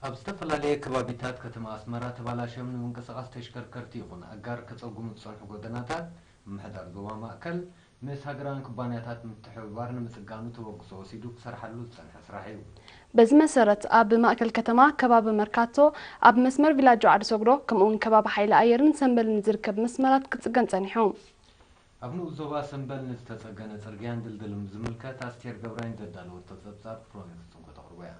ኣብ ዝተፈላለየ ከባቢታት ከተማ ኣስመራ ተባላሽዮም ንምንቅስቓስ ተሽከርከርቲ ይኹን ኣጋር ከጸጉሙ ዝጸንሑ ጎደናታት፣ ምምሕዳር ዞባ ማእከል ምስ ሃገራውያን ኩባንያታት ምትሕብባር ንምጽጋኑ ተበግሶ ወሲዱ ክሰርሓሉ ዝጸንሐ ስራሕ እዩ። በዚ መሰረት፣ ኣብ ማእከል ከተማ ከባቢ መርካቶ፣ ኣብ መስመር ቪላጆ ዓዲ ሰጉዶ፣ ከምኡ'ውን ከባቢ ሓይሊ ኣየርን ሰምበልን ዝርከብ መስመራት ክጽገን ጸኒሑ። ኣብ ንኡስ ዞባ ሰምበል ንዝተጸገነ ጽርግያን ድልድልን ብዝምልከት ኣስቴር ገብራይን ዘዳለወቶ ጸብጻብ ክሮኒክስ ጽንኮ ተቕርቦ እያ።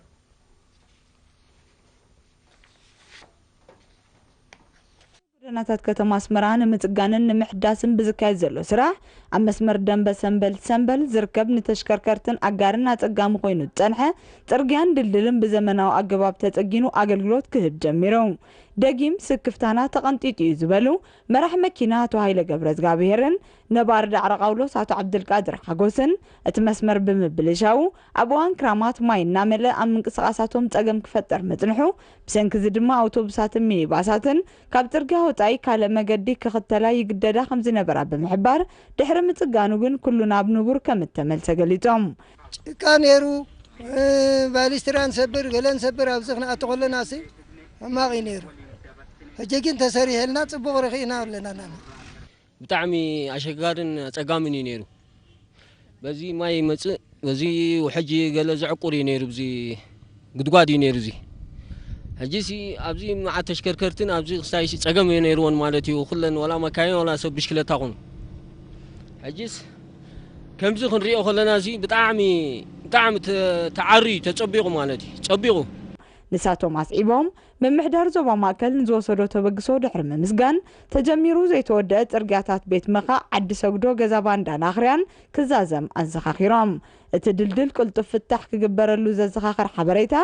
ጎደናታት ከተማ ኣስመራ ንምጽጋንን ንምሕዳስን ብዝካየድ ዘሎ ስራሕ፣ ኣብ መስመር ደንበ ሰምበል ሰምበል ዝርከብ ንተሽከርከርትን ኣጋርን ኣጸጋሚ ኮይኑ ዝጸንሐ ጽርግያን ድልድልን ብዘመናዊ ኣገባብ ተጸጊኑ ኣገልግሎት ክህብ ጀሚሩ። ደጊም ስክፍታና ተቐንጢጡ እዩ ዝበሉ መራሕ መኪና ኣቶ ሃይለ ገብረዝጋብሄርን ነባሪ ዳዕሮ ቃውሎስ ኣቶ ዓብደልቃድር ሓጎስን፣ እቲ መስመር ብምብልሻው ኣብ እዋን ክራማት ማይ እናመልእ ኣብ ምንቅስቓሳቶም ጸገም ክፈጠር ምጽንሑ፣ ብሰንኪ እዚ ድማ ኣውቶቡሳትን ሚኒባሳትን ካብ ጽርግያ ወጻኢ ካልእ መገዲ ክኽተላ ይግደዳ ከም ዝነበራ ብምሕባር፣ ድሕሪ ምጽጋኑ ግን ኩሉ ናብ ንቡር ከም እተመልሰ ገሊጾም። ጭቃ ነይሩ፣ እ፣ ባሊስትራ ንሰብር፣ ገለ ንሰብር ኣብዚ ክንኣቱ ከለና ሲ ሕማቕ እዩ ነይሩ። ሕጂ ግን ተሰሪሕልና ጽቡቕ ረኺእና ኣለና። ብጣዕሚ ኣሸጋርን ኣጸጋምን እዩ ነይሩ። በዚ ማይ ይመጽእ፣ በዚ ውሕጅ ገለ ዘዕቁር እዩ ነይሩ፣ እዚ ጉድጓድ እዩ ነይሩ እዚ። ሕጂሲ ኣብዚ መዓት ተሽከርከርትን ኣብዚ ክስታይ ጸገም እዩ ነይርዎን ማለት እዩ። ኩለን ዋላ መካይን ዋላ ሰብ ብሽክለታ ኹን። ሕጂስ ከምዚ ክንሪኦ ከለና እዚ ብጣዕሚ፣ ብጣዕሚ ተ-፣ ተዓርዩ፣ ተጸቢቑ ማለት እዩ። ጸቢቑ። ንሳቶም ኣስዒቦም፣ ምምሕዳር ዞባ ማእከል ንዝወሰዶ ተበግሶ ድሕሪ ምምስጋን፣ ተጀሚሩ ዘይተወደአ ጽርግያታት ቤት መኻዕ፣ ዓዲ ሰግዶ፣ ገዛ ባንዳን ኣኽርያን ክዛዘም ኣዘኻኺሮም። እቲ ድልድል ቅልጡፍ ፍታሕ ክግበረሉ ዘዘኻኽር ሓበሬታ፣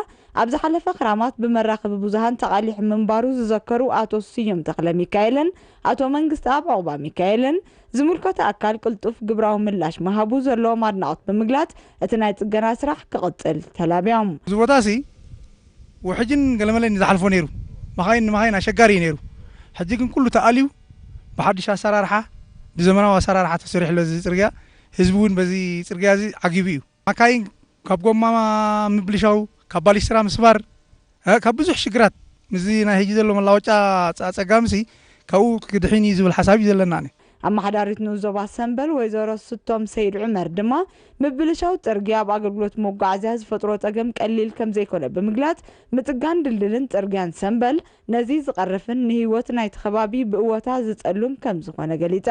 ኣብ ዝሓለፈ ክራማት ብመራኸቢ ብዙሃን ተቓሊሑ ምንባሩ ዝዘከሩ ኣቶ ስዩም ተኽለ ሚካኤልን ኣቶ መንግስትኣብ ዑቕባ ሚካኤልን፣ ዝምልከቶ ኣካል ቅልጡፍ ግብራዊ ምላሽ ምሃቡ ዘለዎም ኣድናቖት ብምግላጽ፣ እቲ ናይ ጽገና ስራሕ ክቕጽል ተላብዮም። እዚ ቦታሲ ውሕጅን ገለመለን እዩ ዝሓልፎ ነይሩ። መኻይን ንመኻይን ኣሸጋሪ እዩ ነይሩ። ሕጂ ግን ኩሉ ተኣልዩ ብሓድሽ ኣሰራርሓ፣ ብዘመናዊ ኣሰራርሓ ተሰሪሑ ኣሎ እዚ ጽርግያ። ህዝቢ እውን በዚ ጽርግያ እዚ ዓጊቡ እዩ። መካይን ካብ ጎማ ምብልሻው፣ ካብ ባሊስትራ ምስባር፣ እ፣ ካብ ብዙሕ ሽግራት ምስዚ ናይ ሕጂ ዘሎ መላወጫ ጸ-፣ ጸጋምሲ ካብኡ ክድሕን እዩ ዝብል ሓሳብ እዩ ዘለና። ኣመሓዳሪት ንኡስ ዞባ ሰምበል ወይዘሮ ስቶም ሰይድ ዑመር ድማ፣ ምብልሻው ጽርግያ ኣብ ኣገልግሎት መጓዓዝያ ዝፈጥሮ ጸገም ቀሊል ከም ዘይኮነ ብምግላጽ፣ ምጽጋን ድልድልን ጽርግያን ሰምበል ነዚ ዝቐርፍን ንህይወት ናይቲ ከባቢ ብእወታ ዝጸሉን ከም ዝኾነ ገሊጻ።